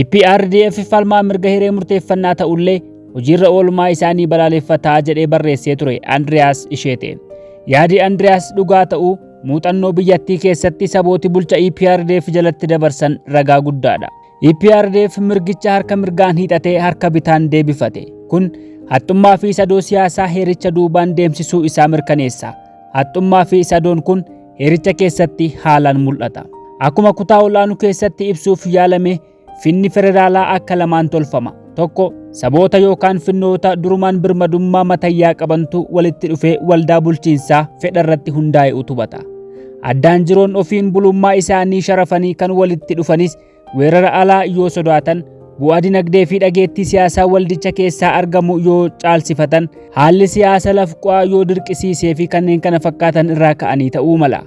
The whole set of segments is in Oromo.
EPRDF falmaa mirga hiree murteeffannaa ta'ullee hojiirra oolmaa isaanii balaaleffataa jedhee barreessee ture Andiriyaas Isheete. Yaadi Andiriyaas dhugaa ta'uu muuxannoo biyyattii keessatti sabooti bulcha EPRDF jalatti dabarsan ragaa guddaadha. EPRDF mirgicha harka mirgaan hiixatee harka bitaan deebifate. Kun haxxummaa fi sadoo siyaasaa heericha duubaan deemsisuu isaa mirkaneessa. Haxxummaa fi sadoon kun heericha keessatti haalaan mul'ata. Akkuma kutaa ol'aanu keessatti ibsuuf yaalame finni federaalaa akka lamaan tolfama. Tokko saboota yookaan finnoota durumaan birmadummaa matayyaa qabantu walitti dhufee waldaa bulchiinsaa fedha irratti hundaa'e utubata. Addaan jiroon ofiin bulummaa isaanii sharafanii kan walitti dhufanis weerara alaa yoo sodaatan bu'aa dinagdee fi dhageettii siyaasaa waldicha keessaa argamu yoo caalsifatan haalli siyaasa lafqaa yoo dirqisiisee fi kanneen kana fakkaatan irraa ka'anii ta'uu mala.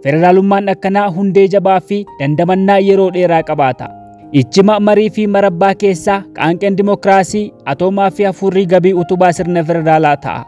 Federaalummaan akkanaa hundee jabaa fi dandamannaa yeroo dheeraa qabaata. Ichima marii fi marabbaa keessaa qaanqeen dimokiraasii atoomaa fi hafuurri gabii utubaa sirna federaalaa ta'a.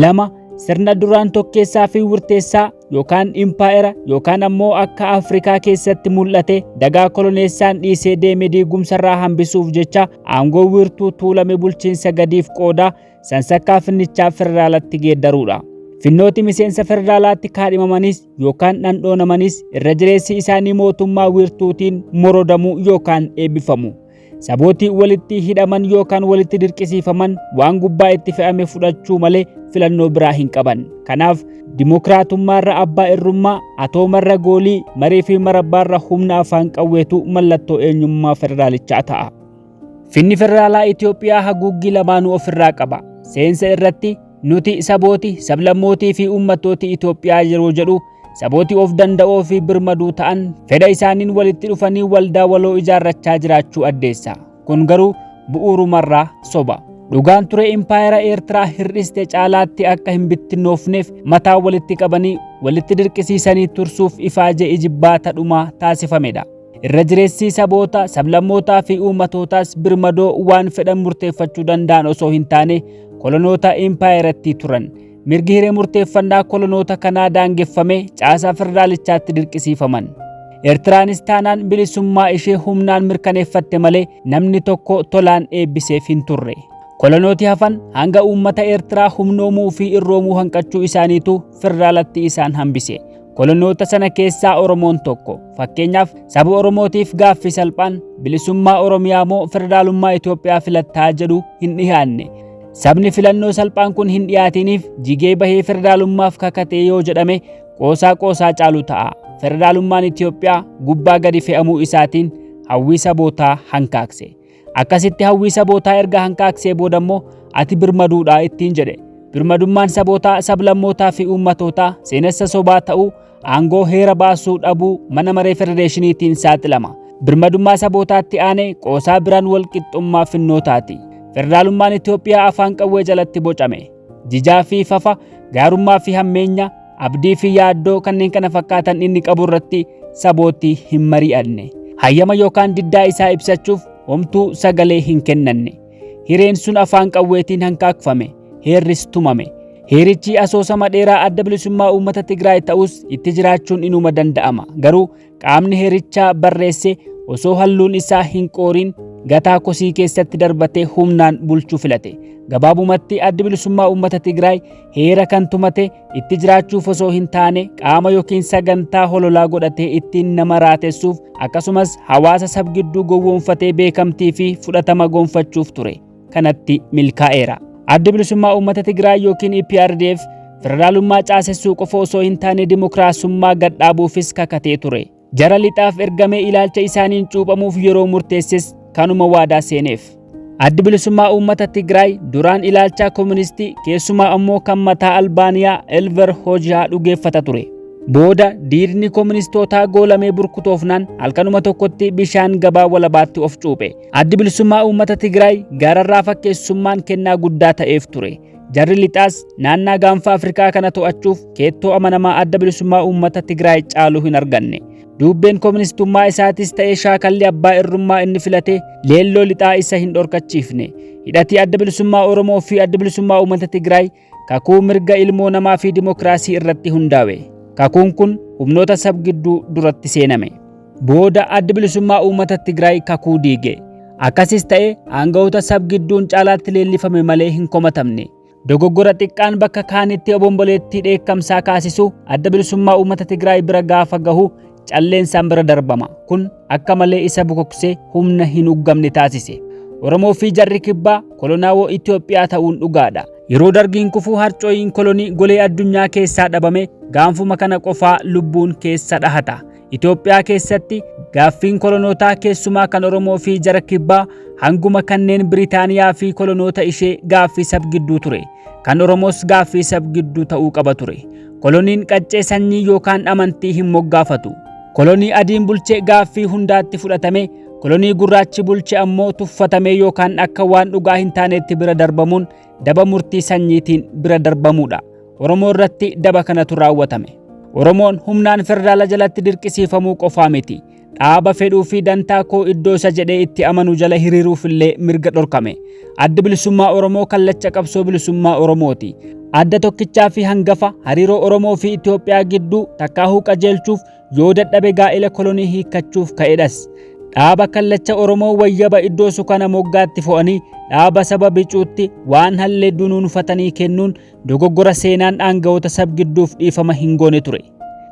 Lama sirna duraan tokkeessaa fi wirteessaa yookaan impaayera yookaan ammoo akka Afrikaa keessatti mul'ate dagaa koloneessaan dhiisee deeme diigumsarraa hambisuuf jecha aangoo wiirtuu tuulame bulchiinsa gadiif qoodaa sansakkaa finnichaa federaalatti geeddaruudha. Finnooti miseensa federaalaatti kaadhimamanis yookaan dhandhoonamanis irra jireessi isaanii mootummaa wiirtuutiin morodamuu yookaan eebbifamu. Sabooti walitti hidhaman yookaan walitti dirqisiifaman waan gubbaa itti fe'ame fudhachuu malee filannoo biraa hin qaban. Kanaaf dimokiraatummaarra abbaa irrummaa, atoomarra goolii, marii fi marabbaarra humna afaan qawweetu mallattoo eenyummaa federaalichaa ta'a. Finni federaalaa Itoophiyaa haguuggii lamaanuu ofirraa qaba. Seensa irratti nuti sabooti, sablammootii fi uummattooti Itoophiyaa yeroo jedhu sabooti of danda'oo fi birmaduu ta'an fedha isaaniin walitti dhufanii waldaa waloo ijaarrachaa jiraachuu addeessa. Kun garuu bu'uurumarraa soba. Dhugaan ture impaayera Eertiraa hir'iste caalaatti akka hin bittinnoofneef mataa walitti qabanii walitti dirqisiisanii tursuuf ifaajee ijibbaata dhumaa taasifamedha. Irra jireessi saboota, sablammootaa fi uummatootaas birmadoo waan fedhan murteeffachuu danda'an osoo hin taane kolonoota impaayeratti turan. Mirgi hiree murteeffannaa kolonoota kanaa daangeffame caasaa federaalichaatti dirqisiifaman. Eertiraanis taanaan bilisummaa ishee humnaan mirkaneeffatte malee namni tokko tolaan eebbiseef hin turre. Kolonooti hafan hanga uummata Eertiraa humnoomuu fi irroomuu hanqachuu isaaniitu federaalatti isaan hambise. Kolonoota sana keessaa Oromoon tokko. Fakkeenyaaf saba Oromootiif gaaffii salphaan bilisummaa Oromiyaa moo federaalummaa Itoophiyaa filattaa jedhu hin dhiyaanne. Sabni filannoo salphaan kun hin dhiyaatiniif jigee bahee federaalummaaf kakatee yoo jedhame qoosaa qoosaa caalu ta'a. Federaalummaan Itoophiyaa gubbaa gadi fe'amuu isaatiin hawwii sabootaa hankaakse. Akkasitti hawwii sabootaa erga hankaaksee booda immoo ati birmaduudhaa ittiin jedhe. Birmadummaan sabootaa, sablammootaa fi uummatootaa seenessa sobaa ta'uu aangoo heera baasuu dhabuu mana maree federeeshiniitiin saaxilama. Birmadummaa sabootaatti aanee qoosaa biraan wal qixxummaa finnootaati. Federaalummaan Itoophiyaa afaan qawwee jalatti bocame. Jijaa fi fafa, gaarummaa fi hammeenya, abdii fi yaaddoo kanneen kana fakkaatan inni qabu irratti sabooti hin mari'anne. Hayyama yookaan diddaa isaa ibsachuuf homtuu sagalee hin kennanne. Hireen sun afaan qawweetiin hankaakfame, heerris tumame. Heerichi asoosama dheeraa adda bilisummaa uummata Tigraay ta'us itti jiraachuun inuma danda'ama. Garuu qaamni heerichaa barreesse osoo halluun isaa hin qooriin gataa kosii keessatti darbatee humnaan bulchuu filate. Gabaabumatti addi bilisummaa uummata Tigraay heera kan tumate itti jiraachuuf osoo hin taane qaama yookiin sagantaa hololaa godhatee ittiin nama raatessuuf akkasumas hawaasa sabgidduu gowwoomfatee beekamtii fi fudhatama gonfachuuf ture. Kanatti milkaa'eera. Addi bilisummaa uummata Tigraay yookiin EPRDF federaalummaa caasessuu qofa osoo hin taane dimokiraasummaa gadhaabuufis kakatee ture. Jara lixaaf ergamee ilaalcha isaaniin cuuphamuuf yeroo murteesses kanuma waadaa seeneef. Addi bilisummaa uummata Tigraay duraan ilaalcha kooministii keessumaa ammoo kan mataa Albaaniyaa Elver Hojiyaa dhugeeffata ture. Booda diidni kooministootaa goolamee burkutoofnaan halkanuma tokkotti bishaan gabaa walabaatti of cuuphe. Addi bilisummaa uummata Tigraay gaararraa fakkeessummaan kennaa guddaa ta'eef ture. Jarri lixaas naannaa gaanfa Afrikaa kana to'achuuf keettoo amanamaa Adda Bilisummaa Uummata Tigraay caaluu hin arganne. Duubbeen kooministummaa isaatis ta'ee shaakalli abbaa irrummaa inni filate leelloo lixaa isa hin dhorkachiifne. Hidhatii Adda Bilisummaa Oromoo fi Adda Bilisummaa Uummata Tigraay kakuu mirga ilmoo namaa fi dimokiraasii irratti hundaawe. Kakuun kun humnoota sab gidduu duratti seename. Booda Adda Bilisummaa Uummata Tigraay kakuu diige. Akkasis ta'e aanga'oota sab gidduun caalaatti leellifame malee hin komatamne. Dogoggora xiqqaan bakka kaanitti obomboleettii dheekkamsaa kaasisu Adda Bilisummaa Uummata Tigraay bira gaafa gahu calleensaan bira darbama. Kun akka malee isa bokoksee humna hin uggamne taasise. Oromoo fi jarri kibbaa kolonaawoo Itoophiyaa ta'uun dhugaadha. Yeroo dargiin kufuu harcooyin kolonii golee addunyaa keessaa dhabame gaanfuma kana qofaa lubbuun keessa dhahata. Itoophiyaa keessatti gaaffiin kolonootaa keessumaa kan Oromoo fi jara kibbaa hanguma kanneen Biriitaaniyaa fi kolonoota ishee gaaffii sab gidduu ture. Kan Oromoos gaaffii sab gidduu ta'uu qaba ture. Koloniin qaccee sanyii yookaan amantii hin moggaafatu. Kolonii adiin bulchee gaaffii hundaatti fudhatame, kolonii gurraachi bulche ammoo tuffatamee yookaan akka waan dhugaa hin taanetti bira darbamuun daba murtii sanyiitiin bira darbamuudha. Oromoo irratti daba kanatu raawwatame. Oromoon humnaan federaala jalatti dirqisiifamuu qofaa miti. Dhaaba fedhuu fi dantaa koo iddoo isa jedhee itti amanu jala hiriiruuf illee mirga dhorkame. Addi Bilisummaa Oromoo kallacha qabsoo bilisummaa Oromooti. Adda tokkichaa fi hangafa hariiroo Oromoo fi Itoophiyaa gidduu takkaahuu qajeelchuuf yoo dadhabe gaa'ela kolonii hiikkachuuf ka'edhas. Dhaaba kallacha Oromoo wayyaba iddoo sukana moggaatti fo'anii dhaaba saba bicuutti waan hallee dunuunfatanii kennuun dogoggora seenaan aanga'oota sab gidduuf dhiifama hin goone ture.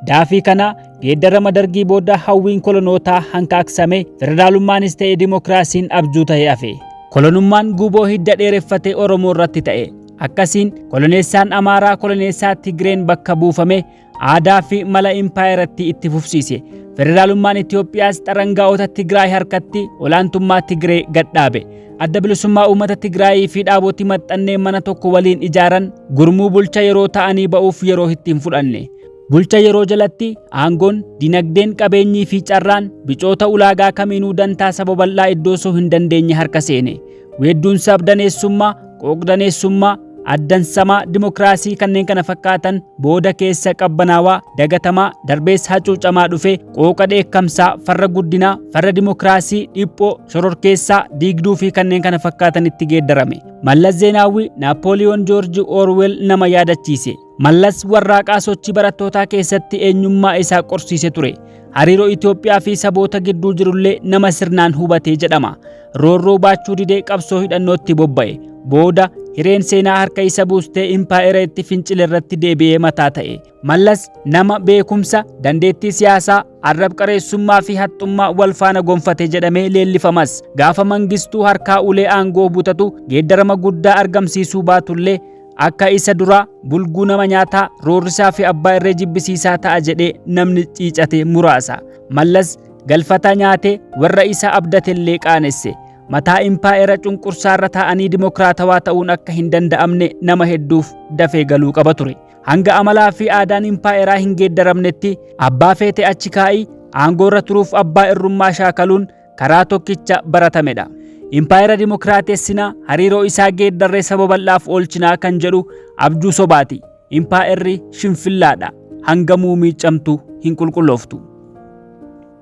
Daafii kana geeddarama dargii booda hawwiin kolonootaa hankaaqsame federaalummaanis ta'e dimokiraasiin abjuu ta'ee hafe. Kolonummaan guuboo hidda dheereffatee Oromoo irratti ta'e. Akkasiin koloneessaan Amaaraa koloneessaa Tigreen bakka buufame aadaa fi mala impaayeratti itti fufsiise. Federaalummaan Itoophiyaas xarangaa'ota Tigraay harkatti olaantummaa Tigree gadhaabe. Adda Bilisummaa Uummata Tigraayii fi dhaabotii maxxannee mana tokko waliin ijaaran gurmuu bulcha yeroo ta'anii ba'uuf yeroo ittiin fudhanne. Bulcha yeroo jalatti aangoon, dinagdeen, qabeenyii fi carraan bicoota ulaagaa kamiinuu dantaa saba bal'aa iddoo soo hin dandeenye harka seene. Weedduun sabdaneessummaa, qooqdaneessummaa, addansamaa dimokiraasii kanneen kana fakkaatan booda keessa qabbanaawaa dagatamaa darbees hacuucamaa dhufe qooqa dheekkamsaa farra guddinaa farra dimokiraasii dhiphoo shororkeessaa diigduu fi kanneen kana fakkaatanitti geeddarame. Mallas Zeenaawwi Naappooliyoon Joorji Orwell nama yaadachiise. Mallas warraaqaa sochii barattootaa keessatti eenyummaa isaa qorsiise ture. Hariiroo Itoophiyaa fi saboota gidduu jirullee nama sirnaan hubatee jedhama. Roorroo baachuu didee qabsoo hidhannootti bobba'e. Booda hireen seenaa harka isa buustee impaayera itti fincile irratti deebi'ee mataa ta'e. Mallas nama beekumsa, dandeettii siyaasaa, arrab qareessummaa fi haxxummaa wal faana gonfate jedhamee leellifamas. Gaafa Mangistuu harkaa ulee aangoo butatu geeddarama guddaa argamsiisuu baatullee akka isa duraa bulguu nama nyaataa roorrisaa fi abbaa irree jibbisiisaa ta'a jedhee namni ciicate muraasa. Mallas galfata nyaatee warra isa abdatellee qaanesse. Mataa impaayera cunqursaarra taa'anii dimokiraatawaa ta'uun akka hin danda'amne nama hedduuf dafee galuu qaba ture. Hanga amalaa fi aadaan impaayeraa hin geeddaramnetti abbaa feete achi kaa'ii aangoorra turuuf abbaa irrummaa shaakaluun karaa tokkicha baratamedha. Impaayera dimokiraatessinaa hariiroo isaa geeddarree saba bal'aaf oolchinaa kan jedhu abjuu sobaati. Impaayerri shinfillaadha. Hangamuu miiccamtu hin qulqullooftu.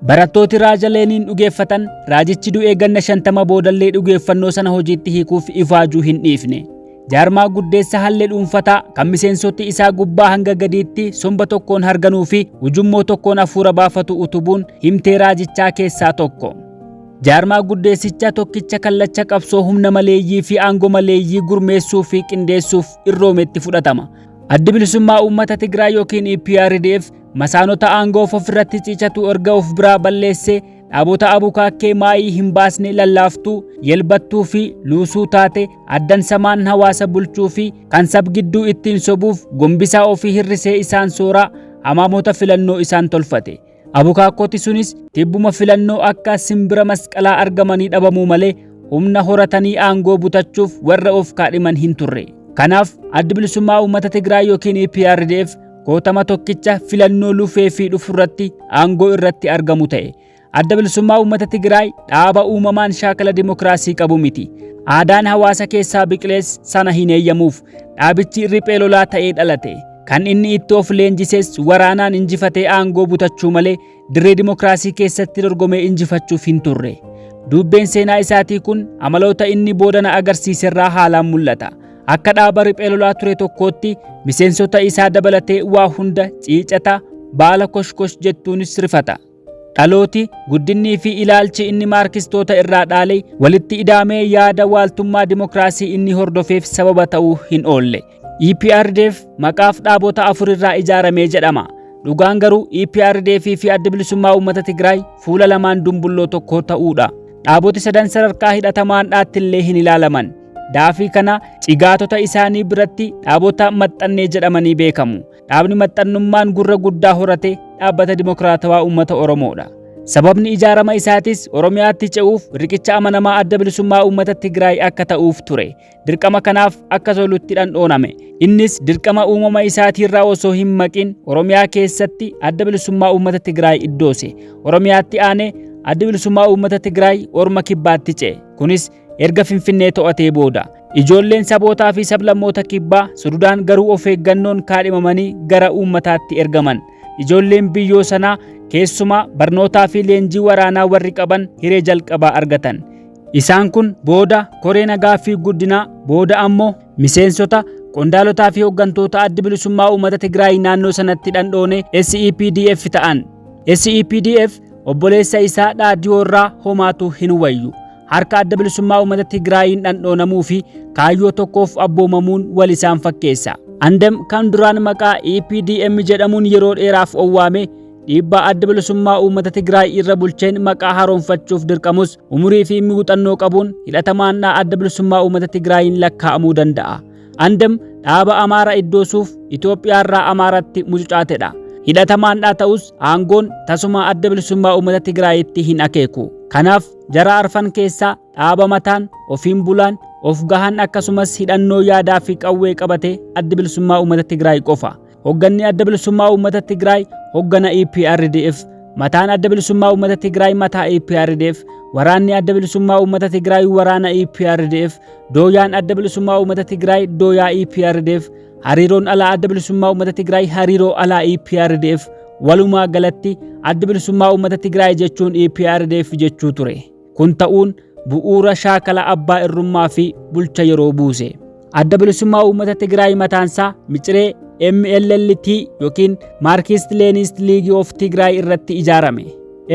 Barattooti Raaja Leeniin dhugeeffatan raajichi du'ee ganna 50 boodallee dhugeeffannoo sana hojiitti hiikuuf ifaajuu hin dhiifne. Jaarmaa guddeessa hallee dhuunfataa kan miseensoti isaa gubbaa hanga gadiitti somba tokkoon harganuu fi ujummoo tokkoon hafuura baafatu utubuun himtee raajichaa keessaa tokko. Jaarmaa guddeessicha tokkicha kallacha qabsoo humna maleeyyii fi aangoo maleeyyii gurmeessuu fi qindeessuuf irroometti fudhatama. Addi Bilisummaa Uummata Tigraay yookiin EPRDF masaanota aangoof ofirratti ciicatu erga of biraa balleessee dhaabota abukaakkee maayii hin baasne lallaaftuu, yelbattuu fi luusuu taate addansamaan hawaasa bulchuu fi kan sab gidduu ittiin sobuuf gombisaa ofii hirrisee isaan sooraa hamaamota filannoo isaan tolfate. Abukaakkoti sunis tibbuma filannoo akka simbira masqalaa argamanii dhabamuu malee humna horatanii aangoo butachuuf warra of kaadhiman hin turre. Kanaaf Addi Bilisummaa Uummata Tigraay yookiin EPRDF kootama tokkicha filannoo lufee fi dhufurratti aangoo irratti argamu ta'e. Adda Bilisummaa Uummata Tigraay dhaaba uumamaan shaakala dimokiraasii qabu miti. Aadaan hawaasa keessaa biqilees sana hin eeyyamuuf. Dhaabichi riphee lolaa ta'ee dhalate. Kan inni itti of leenjises waraanaan injifatee aangoo butachuu malee dirree dimokiraasii keessatti dorgomee injifachuuf hin turre. Dubbeen seenaa isaatii kun amaloota inni boodana agarsiiserraa haalaan mul'ata. Akka dhaaba riphee lolaa ture tokkootti miseensota isaa dabalatee waa hunda ciicata, baala koshkosh jettuunis rifata. Dhalooti, guddinnii fi ilaalchi inni maarkistoota irraa dhaale walitti ida'amee yaada waaltummaa dimokiraasii inni hordofeef sababa ta'uu hin oolle. EPRDF maqaaf dhaabota 4 irraa ijaaramee jedhama. Dhugaan garuu EPRDF fi Adda Bilisummaa Uummata Tigraay fuula lamaan dumbulloo tokko ta'uudha. Dhaaboti sadan sadarkaa hidhatamaan dhaattillee hin ilaalaman. Daafii kana cigaatota isaanii biratti dhaabota maxxannee jedhamanii beekamu. Dhaabni maxxannummaan gurra guddaa horate dhaabbata dimokiraatawaa uummata Oromoodha. Sababni ijaarama isaatis Oromiyaatti ce'uuf riqicha amanamaa Adda Bilisummaa Uummata Tigraay akka ta'uuf ture. Dirqama kanaaf akka tolutti dhandhooname. Innis dirqama uumama isaatiirraa osoo hin maqin Oromiyaa keessatti Adda Bilisummaa Uummata Tigraay iddoose. Oromiyaatti aanee Adda Bilisummaa Uummata Tigraay Orma Kibbaatti ce'e. Kunis erga Finfinnee to'atee booda. Ijoolleen sabootaa fi sablammoota kibbaa sududaan garuu of eeggannoon kaadhimamanii gara uummataatti ergaman. Ijoolleen biyyoo sanaa keessumaa barnootaa fi leenjii waraanaa warri qaban hiree jalqabaa argatan. Isaan kun booda koree nagaa fi guddinaa, booda ammoo miseensota qondaalotaa fi hooggantoota Adda Bilisummaa Uummata Tigraay naannoo sanatti dhandhoone SEPDF ta'an. SEPDF obboleessa isaa Dhaadiyoo irraa homaatu hin wayyu. Harka Adda Bilisummaa Uummata Tigraayiin dhandhoonamuu fi kaayyoo tokkoof abboomamuun wal isaan fakkeessa. Andem kan duraan maqaa EPDM jedhamuun yeroo dheeraaf owwaame dhiibbaa Adda Bilisummaa Uummata Tigraay irra bulcheen maqaa haaromfachuuf dirqamus umurii fi muuxannoo qabuun hidhatamaan Adda Bilisummaa Uummata Tigraayiin lakkaa'amuu danda'a. Andem dhaaba Amaara iddoosuuf Itoophiyaarraa Amaaratti mucucaatedha. Hidhatamaan ta'us aangoon tasuma Adda Bilisummaa Uummata Tigraayitti hin akeeku. Kanaaf jara arfan keessaa dhaaba mataan ofiin bulaan of gahan akkasumas hidhannoo yaadaa fi qawwee qabate Adda Bilisummaa Uummata Tigraay qofa. Hogganni Adda Bilisummaa Uummata Tigraay hoggana EPRDF, mataan Adda Bilisummaa Uummata Tigraay mataa EPRDF, waraanni Adda Bilisummaa Uummata Tigraay waraana EPRDF, dooyaan Adda Bilisummaa Uummata Tigraay dooyaa EPRDF, hariiroon alaa Adda Bilisummaa Uummata Tigraay hariiroo alaa EPRDF, walumaa galatti Adda Bilisummaa Uummata Tigraay jechuun EPRDF jechuu ture. Kun ta'uun bu'uura shaakala abbaa irrummaa fi bulcha yeroo buuse. Adda Bilisummaa Uummata Tigraay mataansaa miciree MLLT yookiin Marxist Leninist League of Tigray irratti ijaarame.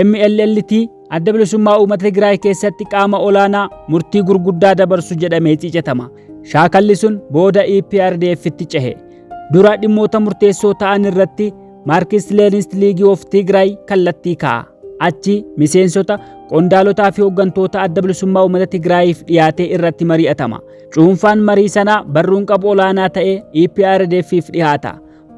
MLLT Adda Bilisummaa Uummata Tigraay keessatti qaama olaanaa murtii gurguddaa dabarsu jedhamee ciicatama. Shaakalli sun booda EPRDF'tti cehe. Dura dhimmoota murteessoo ta'an irratti Marxist Leninist League of Tigray kallattii kaa'a. Achi miseensota, qondaalotaa fi hooggantoota Adda Bilisummaa Uummata Tigraayiif dhiyaatee irratti mari'atama. Cuunfaan marii sanaa barruun qabu olaanaa ta'ee EPRDF'if dhiyaata.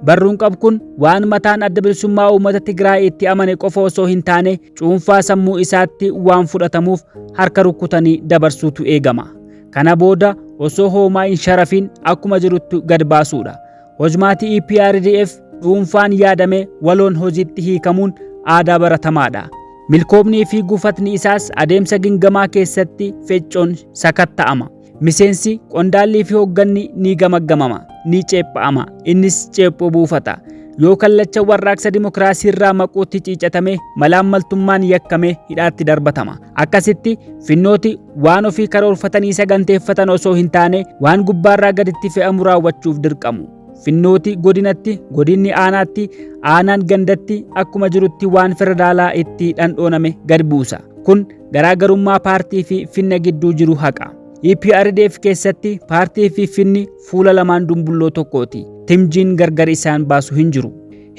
Barruun qabu kun waan mataan Adda Bilisummaa Uummata Tigraay itti amane qofa osoo hin taane cuunfaa sammuu isaatti waan fudhatamuuf harka rukkutanii dabarsuutu eegama. Kana booda osoo hoomaa hin sharafin akkuma jirutti gad baasuudha. Hojmaatii EPRDF dhuunfaan yaadame waloon hojiitti hiikamuun aadaa baratamaadha. Milkoomnii fi gufatni isaas adeemsa gingamaa keessatti feccoon sakatta'ama. Miseensi, qondaallii fi hoogganni ni gamaggamama, ni ceepha'ama, innis ceephoo buufata. Yoo kallacha warraaqsa dimokiraasii irraa maquutti ciicatame malaammaltummaan yakkame hidhaatti darbatama. Akkasitti finnooti waan ofii karoorfatanii saganteeffatan osoo hin taane waan gubbaarraa gaditti fe'amu raawwachuuf dirqamu. Finnooti godinatti, godinni aanaatti, aanaan gandatti akkuma jirutti waan federaalaa itti dhandhooname gad buusa. Kun garaagarummaa paartii fi finna gidduu jiru haqa. EPRDF keessatti paartii fi finni fuula lamaan dumbulloo tokkooti. Timjiin gargar isaan baasu hin jiru.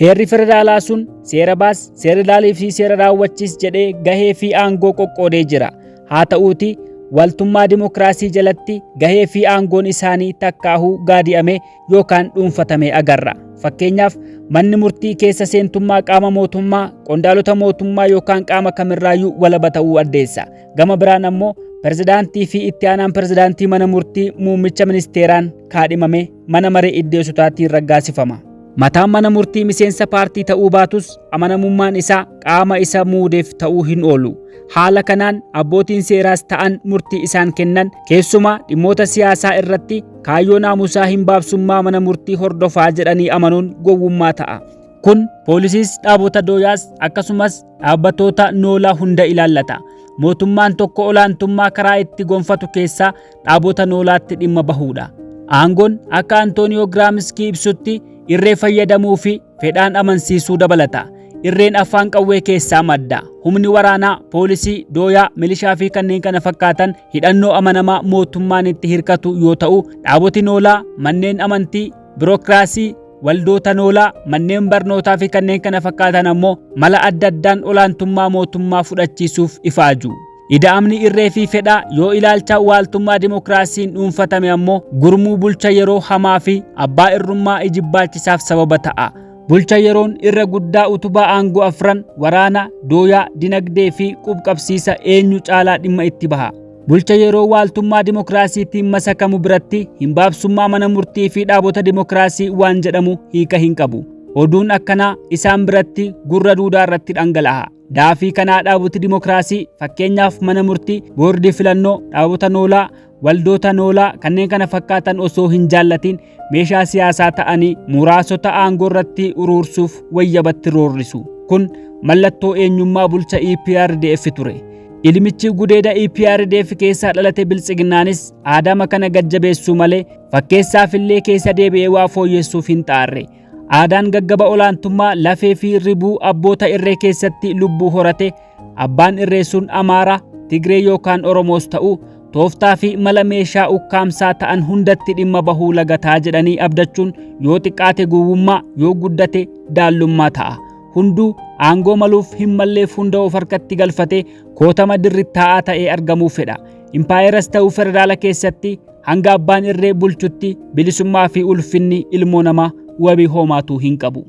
Heerri federaalaa sun seera baas, seera ilaalii fi seera raawwachiis jedhee gahee fi aangoo qoqqoodee jira. Haa ta'uuti waltummaa dimokiraasii jalatti gahee fi aangoon isaanii takkaahuu gaadi'ame yookaan dhuunfatame agarra. Fakkeenyaaf manni murtii keessa seentummaa qaama mootummaa, qondaalota mootummaa yookaan qaama kamirraayyuu walaba ta'uu addeessa. Gama biraan ammoo pirezidaantii fi itti aanaan pirezidaantii mana murtii muummicha ministeeraan kaadhimame mana maree iddeessotaatiin raggaasifama. Mataan mana murtii miseensa paartii ta'uu baatus amanamummaan isaa qaama isa muudeef ta'uu hin oolu. Haala kanaan abbootiin seeraas ta'an murtii isaan kennan keessumaa dhimmoota siyaasaa irratti kaayyoo naamusaa hin baabsummaa mana murtii hordofaa jedhanii amanuun gowwummaa ta'a. Kun poolisiis dhaabota dooyaas akkasumas dhaabbattoota noolaa hunda ilaallata. Mootummaan tokko olaantummaa karaa itti gonfatu keessaa dhaabota noolaatti dhimma bahuudha. Aangoon akka Antooniyoo Giraamskii ibsutti irree fayyadamuu fi fedhaan amansiisuu dabalata. Irreen afaan qawwee keessaa madda. Humni waraanaa, poolisii, dooyaa, milishaa fi kanneen kana fakkaatan hidhannoo amanamaa mootummaan itti hirkatu yoo ta'u, dhaaboti noolaa, manneen amantii, birookiraasii, waldoota noolaa, manneen barnootaa fi kanneen kana fakkaatan ammoo mala adda addaan olaantummaa mootummaa fudhachiisuuf ifaaju. Ida'amni irree fi fedhaa yoo ilaalcha waaltummaa dimokiraasiin dhuunfatame ammoo gurmuu bulcha yeroo hamaa fi abbaa irrummaa ijibbaachisaaf sababa ta'a. Bulcha yeroon irra guddaa utubaa aangoo afran waraana, dooyaa, dinagdee fi qubqabsiisa eenyu caalaa dhimma itti baha. Bulcha yeroo waaltummaa dimokiraasiitiin masakamu biratti hin baabsummaa mana murtii fi dhaabota dimokiraasii waan jedhamu hiika hin qabu. Oduun akkanaa isaan biratti gurra duudaa irratti dhangala'a. Daafii kanaa dhaaboti dimokiraasii fakkeenyaaf mana murtii, boordii filannoo, dhaabota noolaa, waldoota noolaa kanneen kana fakkaatan osoo hin jaallatin meeshaa siyaasaa ta'anii muraasota aangoo irratti uruursuuf wayyabatti roorrisu. Kun mallattoo eenyummaa bulcha EPRDF ture. Ilmichi gudeeda EPRDF keessaa dhalate Biltsiginnaanis aadama kana gajjabeessuu malee fakkeessaafillee keessa deebi'ee waa fooyyessuuf hin xaarre. Aadaan gaggaba olaantummaa lafee fi ribuu abboota irree keessatti lubbuu horate abbaan irree sun Amaara, Tigree yookaan Oromoos ta'u tooftaa fi mala meeshaa ukkaamsaa ta'an hundatti dhimma bahuu lagataa jedhanii abdachuun yoo xiqqaate gowwummaa yoo guddate daallummaa ta'a. Hunduu aangoo maluuf hin malleef hunda of harkatti galfatee kootama dirrittaa'aa ta'ee argamuu fedha. Impaayeras ta'uu federaala keessatti hanga abbaan irree bulchutti bilisummaa fi ulfinni ilmoo namaa wabii hoomaatuu hin qabu.